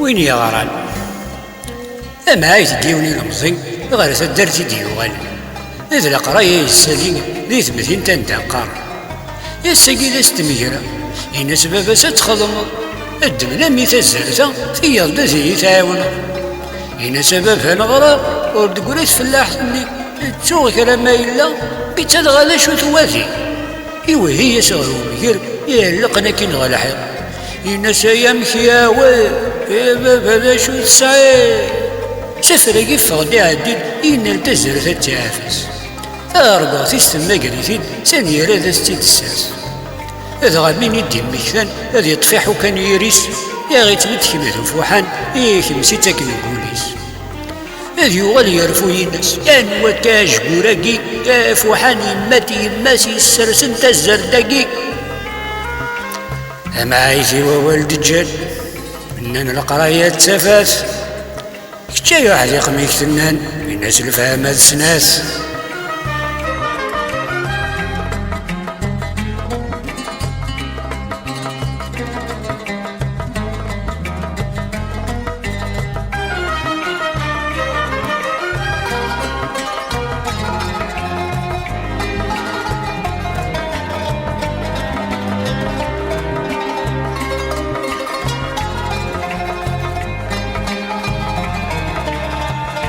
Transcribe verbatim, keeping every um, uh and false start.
Win yeɣran. Amɛayt n yiwen ilemẓi ɣer taddart i d-yuɣalen, d leqraya yessali di temdint anda qqaren: "Ass-agi d ass n tmegra." Yenna-s baba-s: "Ad txedmeḍ, ad d-temlam i tazzert-a, tiyaḍ-d ad iyi-tɛiwneḍ." Yenna-s: "A baba, neɣra ur d-tegri tfellaḥt-nni, ttuɣ kra ma yella, bitta dɣa d acu twati?" Iwehhi-yas ɣer umger iɛellqen akkin ɣer lḥiḍ. Yenna-s: "Ay amek yeɛwed, a baba, d acu tesɛiḍ?" S afrag iffeɣ-d iɛeddi-d, yenna-d tazzert ad tt-iɛfes. Taɣerbeɣt-is temmager-it-id, sani ara d as-tt-id-tessers. Dɣa min i d-immektan ad iṭṭef iḥukan yir-is, yaɣ-itt-id tekmed ufuḥan, ikmes-itt akken deg wul-is. Ad yuɣal yerfu yines: "Anwa akka ajgur-agi, afuḥan yemma-t yemma-s yessersen tazzert-agi?" Amɛayt-iw awal d-ǧǧan, nnan leqraya d tafat. "Kečč ay uḥdiq mi k-tennan, ini-as lefhama d snat."